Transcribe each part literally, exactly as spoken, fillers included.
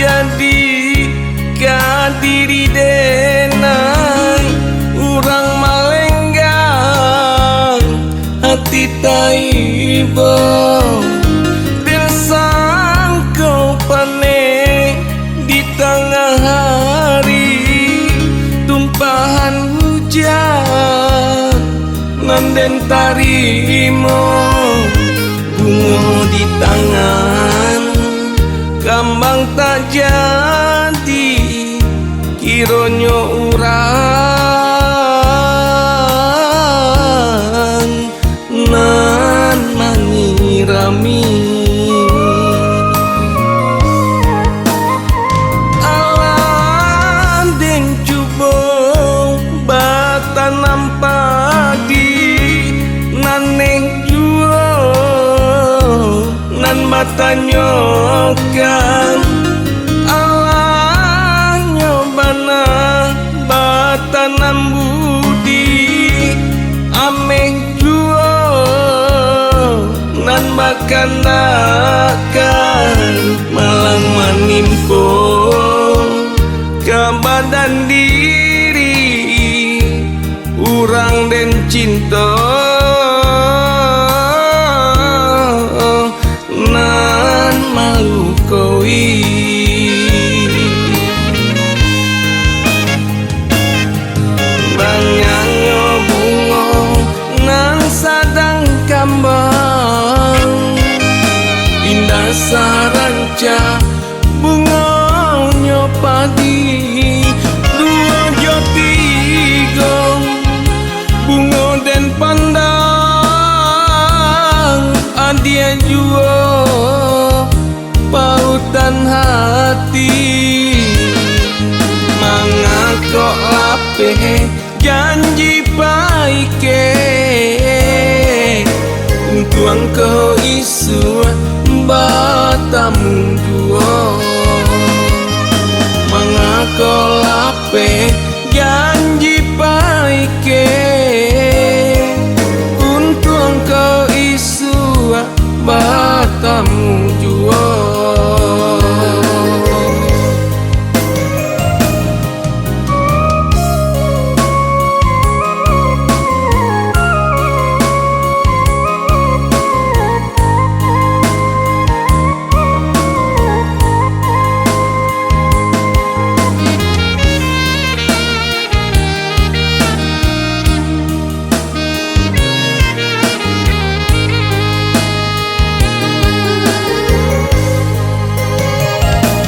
Jadi, ka diri den nan urang malenggang, ati taibo. Den sangko paneh di tangah hari, tumpahan hujan nan den tarimo. Bungo di tangan, kambang tak jadi, kironyo urang nan manyirami. Alah den cubo batanam padi, naneh juo nan batanyokan, alah nyo bana batanam budi, ameh juo nan bakandakkan, malang manimpo ka badan diri urang den cinto nan malukoi. Banyaknyo bungo nan sadang kambang, indak sarancak bungonyo padi. Duo jo tigo bungo den pandang, adia juo pautan hati. Mangakok lapeh janji paike, untuang ko isuak batamu juo. Mangakok lapeh janji paike, untuang ko isuak batamu juo.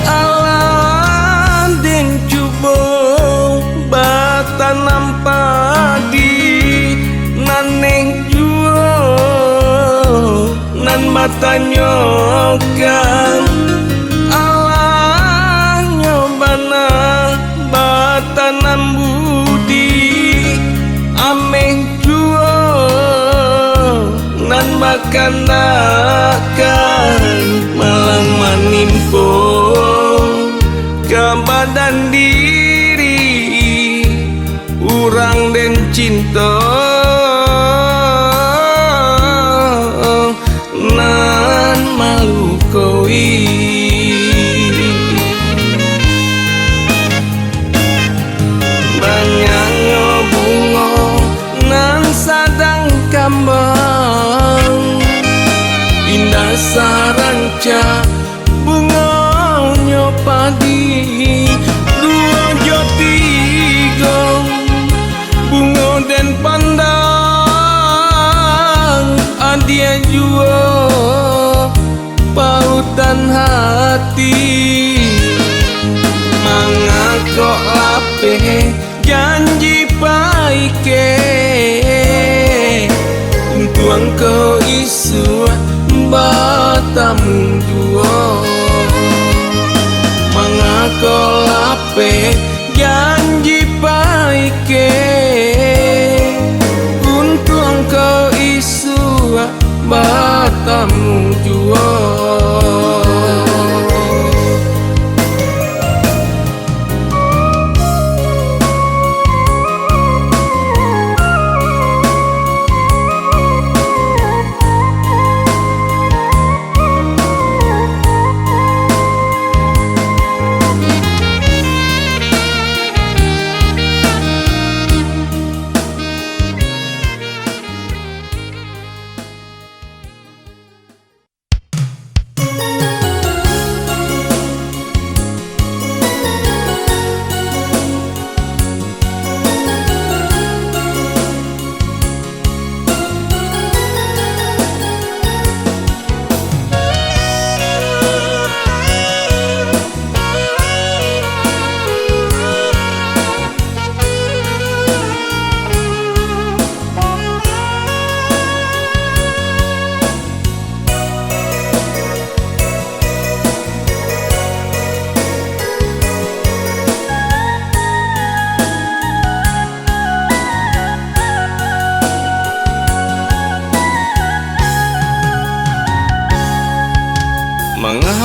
Alah den cubo batanam padi, naneh juo nan batanyokan, alah nyo bana batanam budi, ameh juo nan bakandakkan, malang manimpo ka badan diri urang den cinto nan malukoi. Banyaknyo bungo nan sadang kambang, indak sarancak bungonyo padi. Duo jo tigo bungo den pandang, adia juo pautan hati. Mangakok lapeh janji paike, untuang ko isuak batamu juo. Mangakok lapeh janji paike, untuang ko isuak batamu juo.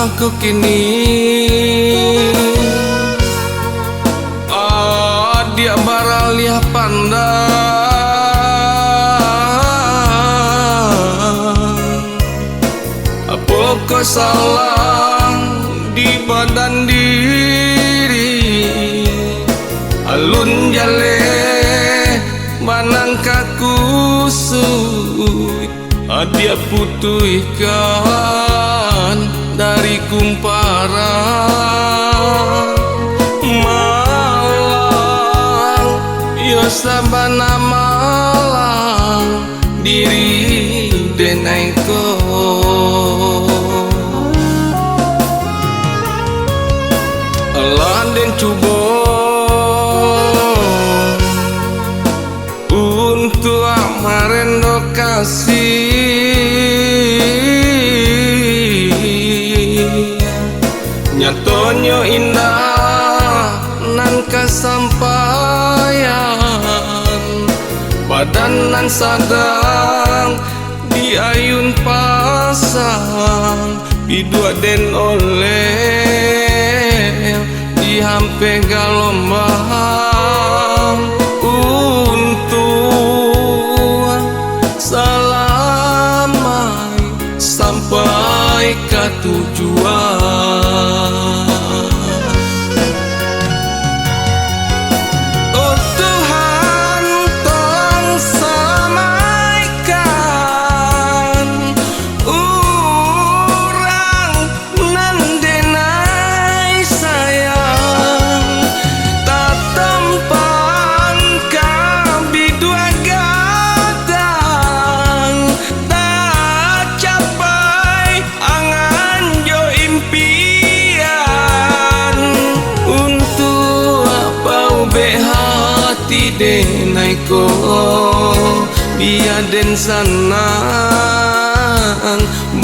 Ko kini adiak baraliah pandang, apokoh salah di badan diri? Alun jaleh banang ka kusuik. Adiak putuihkan dari kumparan. Malang, iyo sabana malang diri denai ko. Lah den cubo untuak marendokasi. Nyatonyo indak nan kasampaian, badan nan sadang di ayun pasang, biduak den oleh di hampeh galombang. Untuak salamai sampai ka tujuan. Oh Tuhan, tolong salamaikan urang nan denai sayang, tatampan ka biduak gadang, tacapai angan jo impian. Untuak paubek hati denai ko, bia den sanang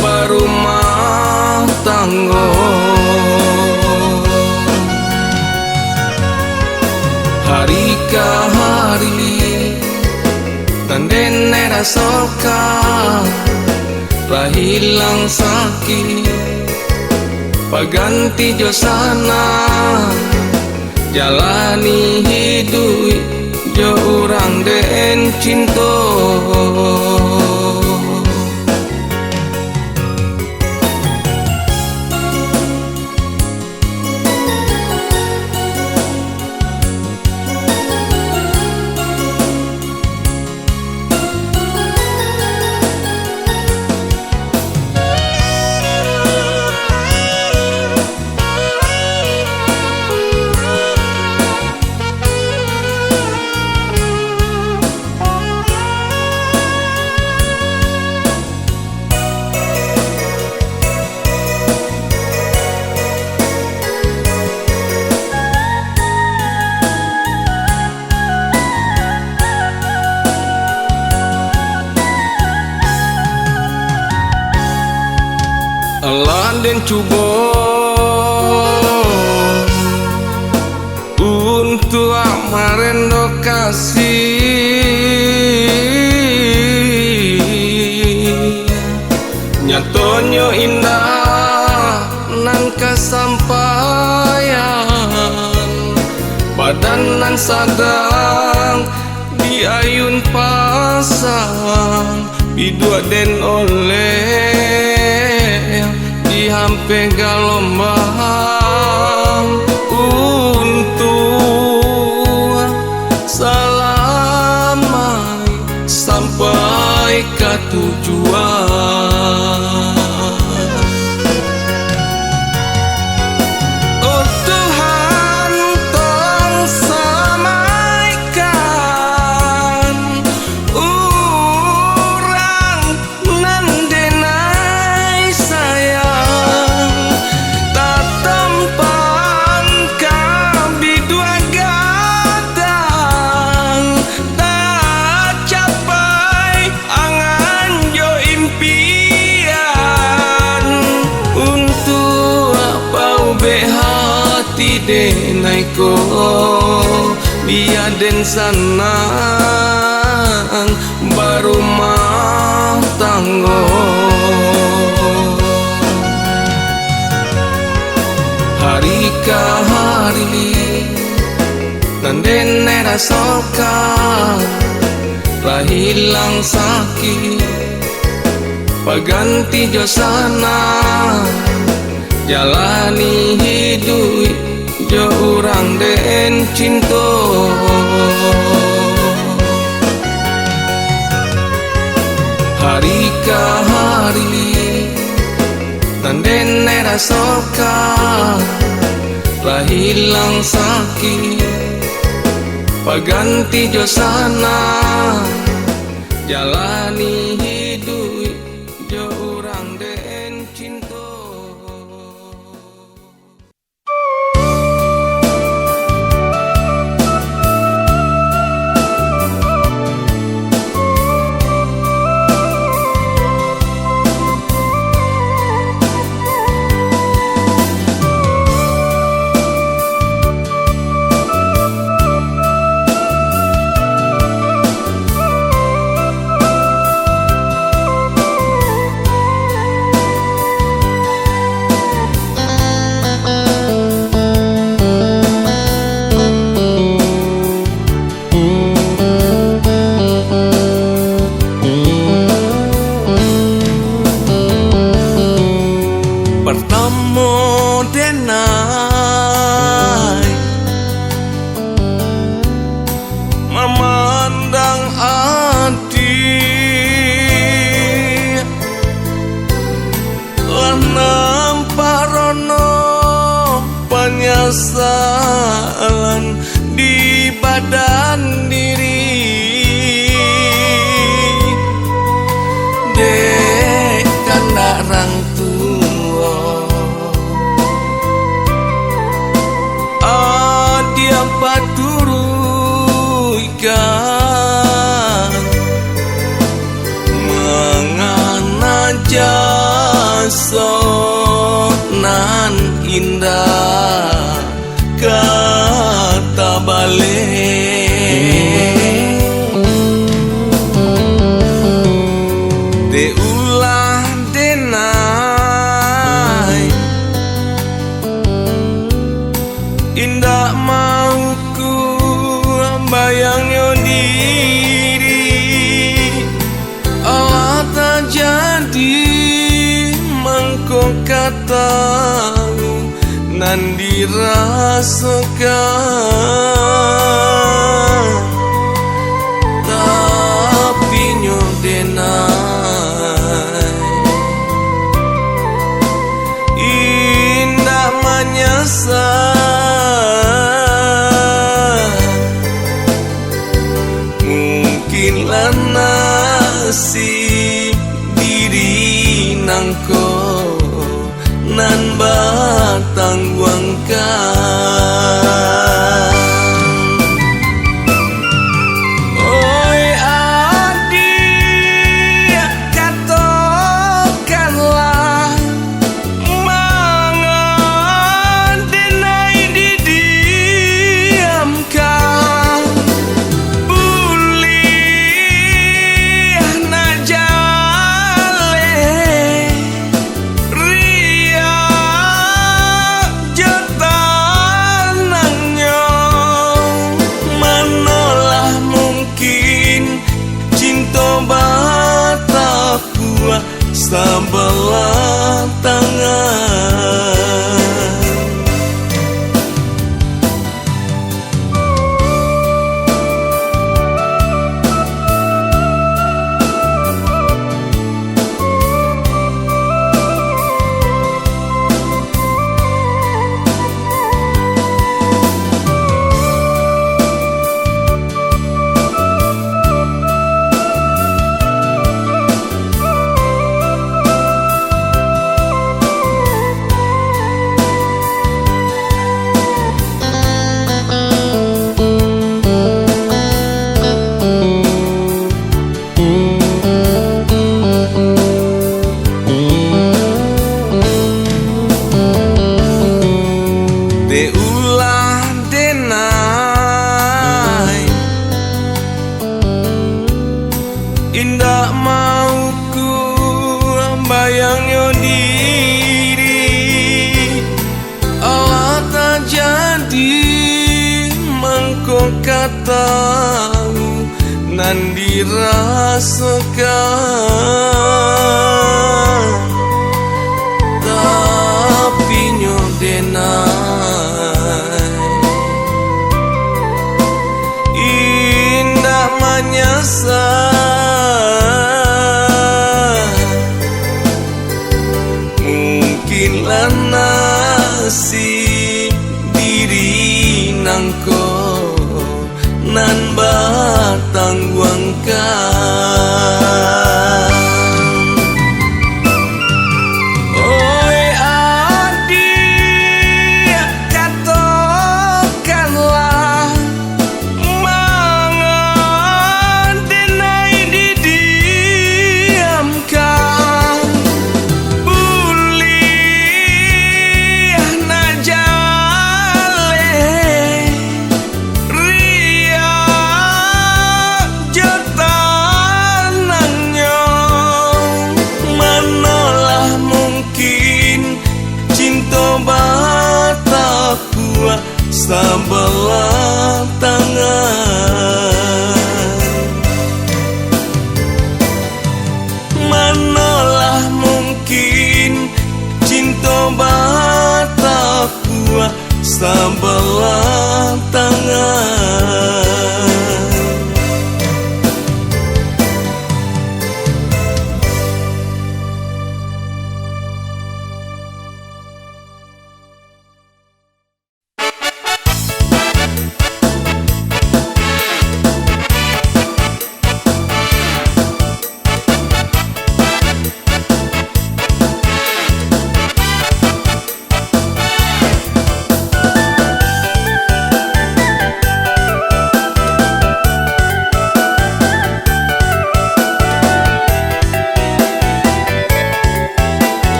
barumah tanggo. Hari ka hari, nan denai rasokan, lah hilang sakik, baganti jo sanang, jalani hiduik jo urang den cinto. Lah den cubo untuak marendokasi. Nyatonyo indak nan kasampaian, badan nan sadang di ayun pasang, biduak den oleh di hampeh galombang. Untuak salamai sampai ka tujuan. Oh Tuhan, tolong salamaikan urang nan denai sayang, tatampan ka biduak gadang, tacapai angan jo impian. Untuak paubek hati denai ko, bia den sanang barumah tanggo. Ka hari nan denai rasokan, lah hilang sakik, baganti jo sanang, jalani hiduik jo urang den cinto. Hari ka hari nan denai rasokan, lah hilang sakik, baganti jo sanang, jalani hiduik jo urang den cinto. Partamo denai mamandang ati, lah nampak rono panyasalan di badan diri. Dek kandak rang tuo, adiak paturuikan, mangana jaso nan indak ka tabaleh. Dek ulah denai indak mauku bayangnyo diri. Alah tajadi mangko ka tau nan dirasokan, tapi nyo denai indak manyasa. Mungkinlah nasib diri nangko nan batangguangkan. Oi adiak, katokanlah, manga denai didiamkan, buliah nak jaleh riak jo ka tau nan dirasokan. Tapi nyo denai indak manyasa. Mungkinlah nasib diri nangko nan batangguangkan. Oi adiak, katokanlah, manga denai didiamkan. Buliah nak jaleh riak jo tanangnyo. Manolah mungkin cinto batapuak sabalah tangan. Manolah mungkin cinto batapuak sabalah tangan.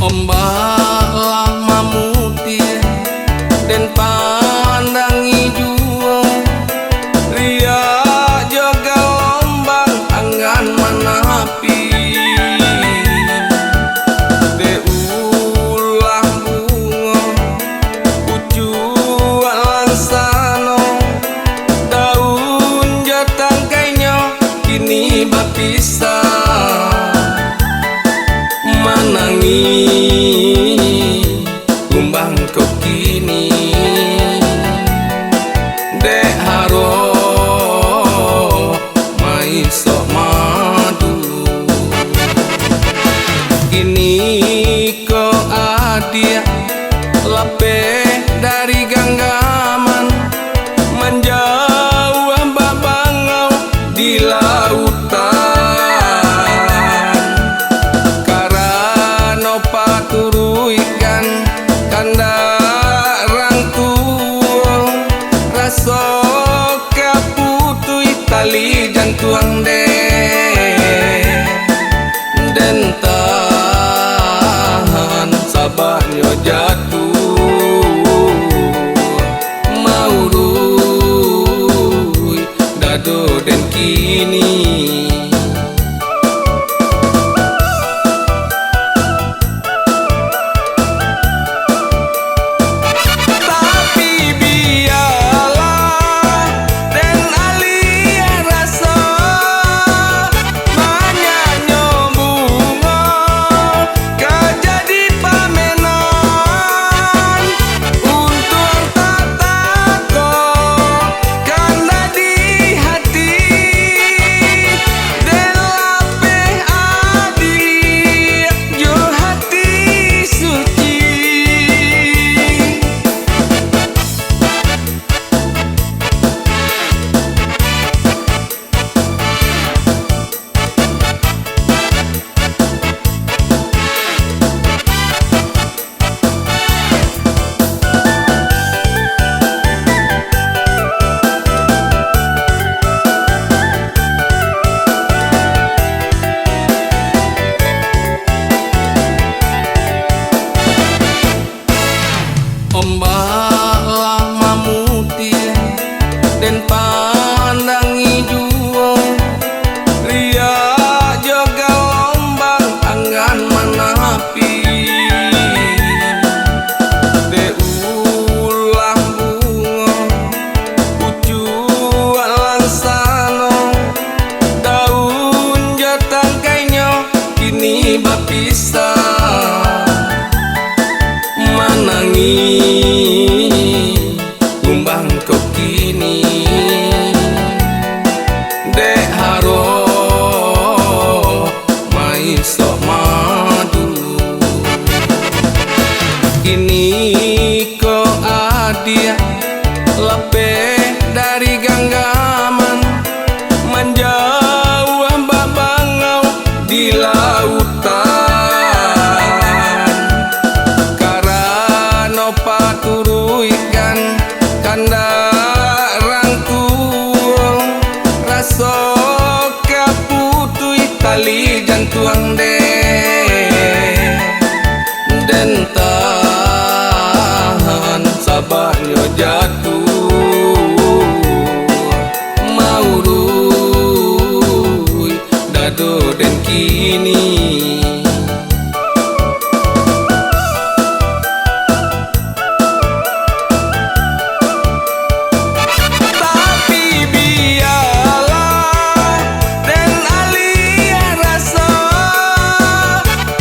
Ombak lah mamutiah, den pandangi juo, riak jo galombang anggan manapi. Dek ulah bungo pucuak langsano, daun jo tangkainyo kini bapisah. Manangih kumbang ko kini, dek harok maisok madu. Kini ko adiak lapeh dari ganggaman, manjauah babangau di lautan. Karano paturuikkan kandak rang tuo, raso ka putuih tali jantuang dek. Den tahan sababnyo jatuah, mauruik dado den kini. Tapi bialah den alih raso, Kini ko adiak lapeh dari ganggaman, manjauah babangau di lautan. Karano paturuikkan kandak rang tuo, raso ka putuih tali jantuang deh. Den tahan, sababnyo jatuah mauruih dado den kini. Tapi bialah den alih raso,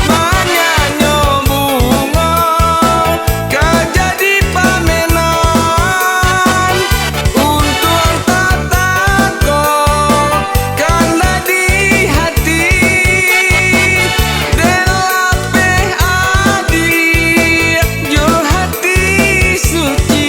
banyaknyo bungo ka jadi pamenan. Untuang tatako kandak di hati, den lapeh adiak jo hati suci.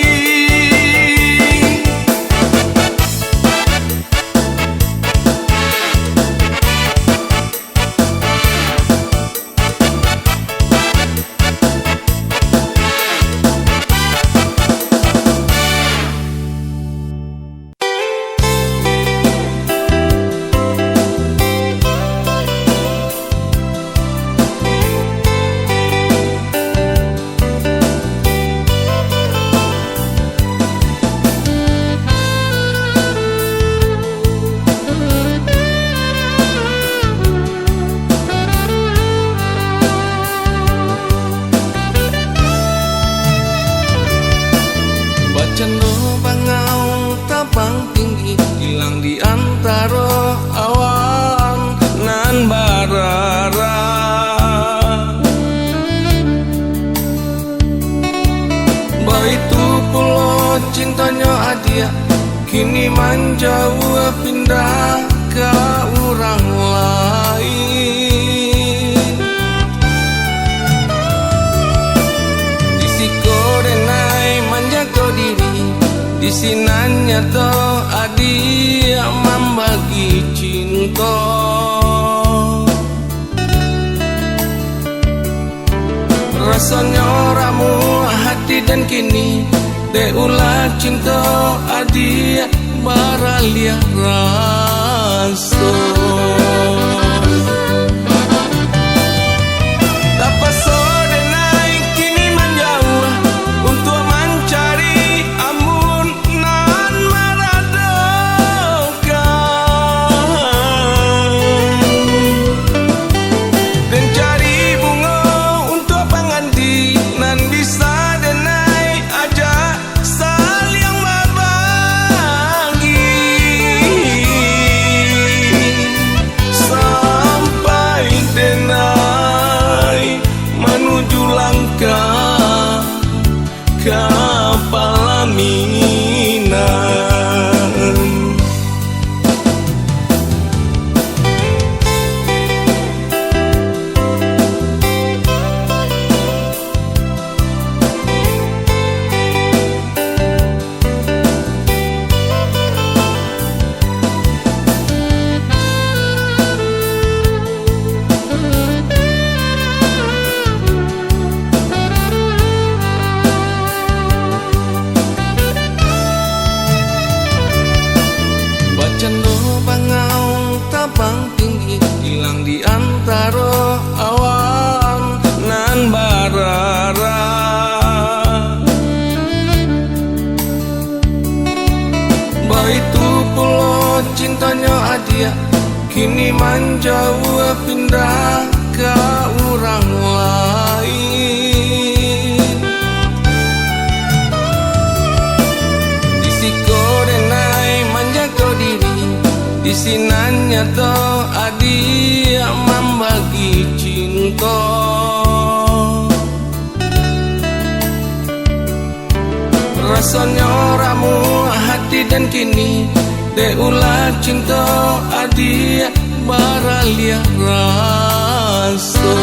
Bacando bangau tabang tinggi, ilang di antaro awan nan bararah. Baitu pulo cintonyo adiak, kini manjauah pindah ka urang lain. Di siko denai manjago diri, di sinan nyato adiak mambagi cinto. Rasonyo ramuah hati den kini, dek ulah cinto adiak baraliah raso. Tapaso denai kini manjauah, untuak mancari ambun nan maradokan. Den cari bungo untuak panganti, nan bisa denai ajak saliang babagi. Sampai denai manuju langkah ka palaminan. Bacando bangau tabang tinggi, ilang di antaro awan nan bararah. Baitu pulo cintonyo adiak, kini manjauah pindah ka urang lain. Di siko denai manjago diri, di sinan nyato adiak mambagi cinto. Rasonyo ramuah hati den kini, dek ulah cinto adiak baraliah raso.